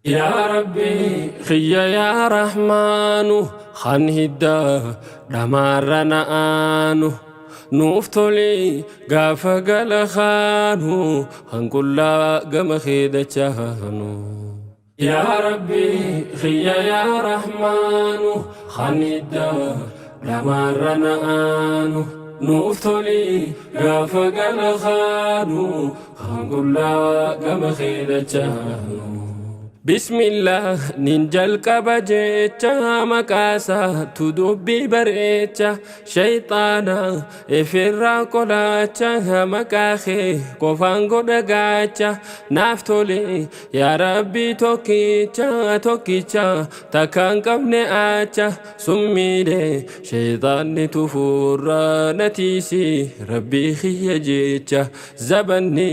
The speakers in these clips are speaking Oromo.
Yaa Rabbii kiyya yaa Rahmaanu kan hidda dhamaarra na aanu nuuf toli gaafa gala kaanu kan qullaa gama kee dachaanu. Yaa Rabbii kiyya yaa Rahmaanu kan hidda dhamaarra na aanu nuuf toli gaafa gala kaanu kan qullaa gama kee dachaanu. Bismillah nin jalqaba jecha maqaasaatu dubbii bareecha shayxaana ifirraa qolaacha maqaa kee qofaan godha gaacha naaf tole yaa rabbii tokkicha tokkicha takka hin qabne acha summiilee shayxaanni tufuurra na tiisi rabbii kiyya jecha zabanni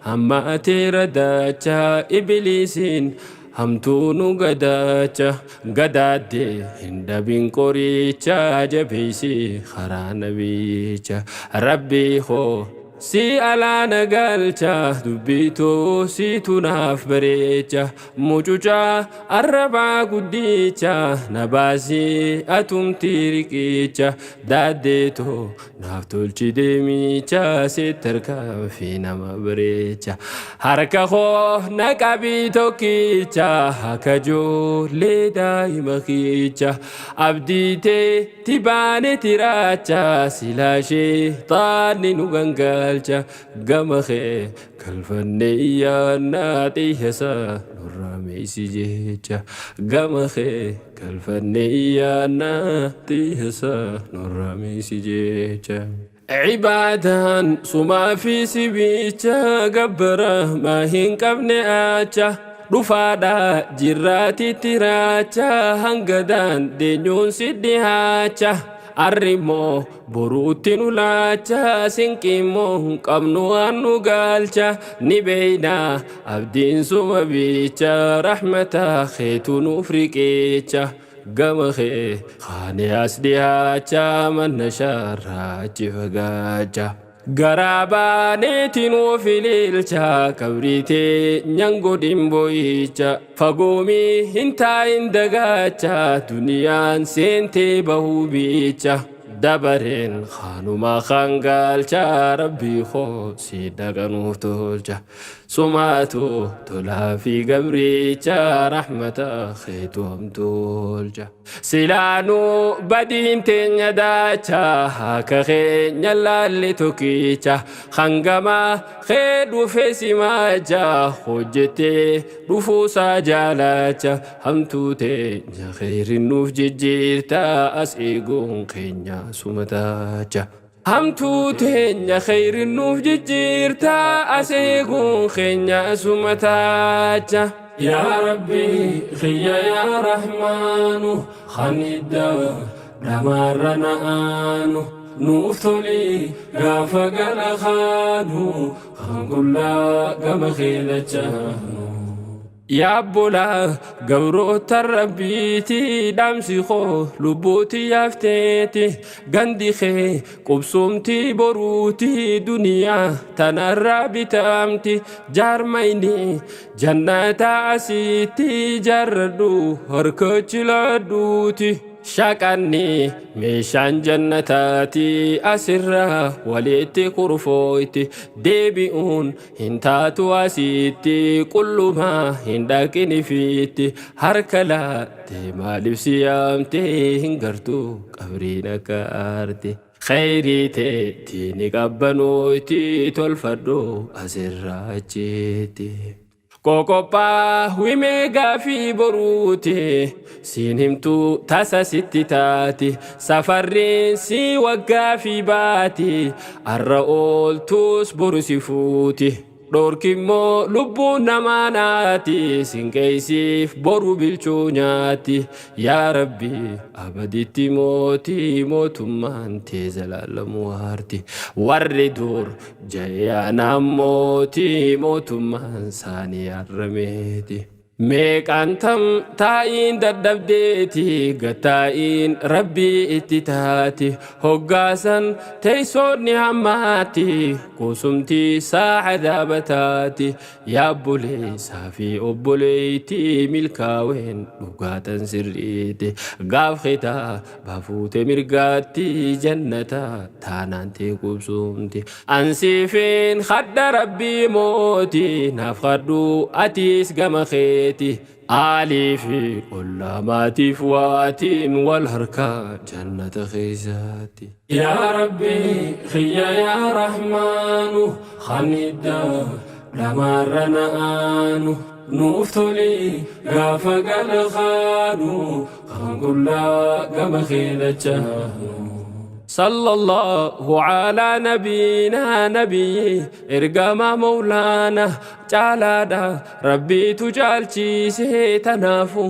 Hammaateera daacha ibiliisiin hamtuu nu gadaacha gadaadde hin dhabin qoricha jabeessi karaa nabiyyicha rabbii koo si alaa na galcha dubbii too siitu naaf bareecha Mucuca arrabaa guddicha na baasi atumti riqicha daaddee too naaf tolchi deemicha sitti tarkaanfii nama bareecha harka koo na qabii tokkicha akka ijoollee daa'ima kiicha abdii tee tibaane tiraacha silaa sheexaanni nu gangalcha gama kee Galfanne iyyaannaa xiyyasaa nurraa meeysi jecha gama kee galfanne iyyaannaa xiyyasaa nurraa meeysi jecha. Ibaadaan sumaa fi sibicha gabbara maa hin qabne acha dhufaadha jirraatitti raacha hanga daandeenyuun si dhihaacha. Arri immoo boruutti nu laacha sinqii immoo hin qabnu waan nu gaalcha ni beeyna abdiin suma biicha rahmata keetu nuuf riqicha gama kee kaane as dhihaacha manna shaarraa achi fagaacha. Garaa baaneeti nuuf ililcha qabrii teenyan godhin boo'icha fagoomii hin taa'in dagaacha duniyaan seentee bahuu biicha dabareen kaanuma kan gaalcha rabbii koo si dhaqa nuuf tolcha sumaatu tolaa fi gabriicha rahmata keetu hamtuu oolcha. Silaanuu badiin teenya daacha akka keenya laalle tokkicha hangama kee dhufe simaacha hojjettee dhufuusaa jaalacha hamtuu teenya kheyrin nuuf jijjiirta as eeguun keenya suma taacha. Hamtuu teenya kheyrin nuuf jijjiirta as eeguun keenya suma taacha. Yaa Rabbi kiyya yaa Rahmaanu kan hidda dhamaarra na aanu nuuf toli gaafa gala kaanu kan qullaa gama kee dachaanu. Yaa obbolaa gabroota Rabbiiti dhaamsi koo lubbuu tiyyaaf teeti gandi kee qubsumti boruuti duniyaa tanarraa bitaamti jaarmayni jannata asitti jaarradhu harka chilaadhuuti. Shaqanni meeshaan jannataati asirraa walitti kurfooyti deebi'uun Hin taatu asitti qullumaa hin dhaqinifiitti harka laatte maaliif si yaamte hin gartu qabriin akka aarte kheyrii teetti ni qabbanooyti tolfadhu asirraa achitti. Qoqophaa wimee gaafii boruuti siin himtu tasa sitti taati safarriin si waggaa fi baati arra ooltus boru si fuuti dhorkimmoo lubbuun namaa naati sin qeeysiif boru bilchuu nyaatti yaa rabbi abaditti mootii mootummaan tee zalaalamuu waarti warri dur Ja'e anaan mootii mootummaan saanii arrameeti. Meeqaan tam taa'iin dadhabdeeti gattaa'iin rabbii itti taati hoggaasan teeysoonni hammaatti qusumtii saaca daabataati yaa obboleessaa fi obboleeytii milkaaween dhugaatan sirriiti gaaf khitaa bafuute mirgaatti jannata taanaan tee qubsumti An siifin khadha rabbii mooti naaf khadhu atiis gama keeti aalii fi ollaa maatiif waatiin wal harkaa jannata keessaatti. Yaa rabbi kiyya yaa rahmaanu kan hidda dhamaarra na aanu nuuf toli gaafa gala kaanu kan qullaa gama kee dachaanu. Sallallahu ala nabiina nabiyyi ergamaa mawlaana caalaadha rabbiitu caalchiise tanaafu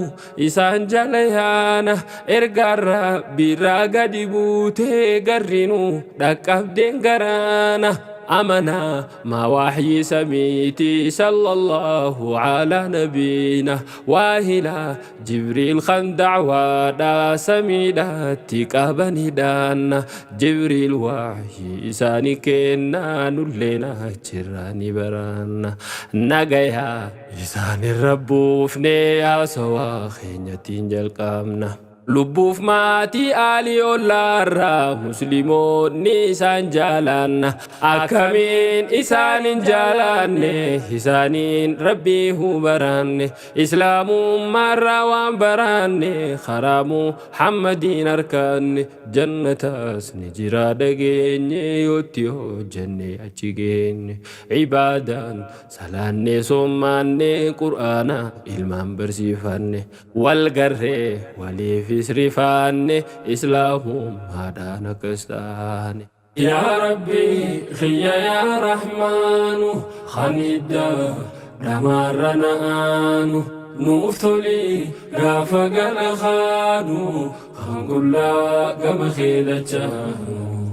isaan jala yaana ergaan rabbiirraa gadi buutee garrinu dhaqqabdeen garaana amanaa maa waahyii samiiti sallallahu ala nabiina waahila Jibriil kan da'waadha samiidhaatti qabani dhaanna Jibriil wahyii isaani kenna nulleen achirraa ni baranna nagaya isaanirra buufnee haasawaa keenyattiin jalqabna. Lubbuuf maatii aalii ollaarraa muslimoonni isaan jaalaanna akkamiin isaan hin jaalaanne isaaniin rabbii hubaraanne Islaamummaarraa waan baraanne karaa Muhammadiin arkanne jannataas ni jira dhageenye yootti hojjenne achi geenye ibaadaan salaanne soommaanne qur'aana ilmaan barsiifanne wal garree waliifis rifaanne islaamummaadhaan akkas taane. Yaa Rabbi kiyya yaa Rahmaanu kan hidda dhamaarra na aanu nuuf toli gaafa gala kaanu kan qullaa gama kee dachaanu.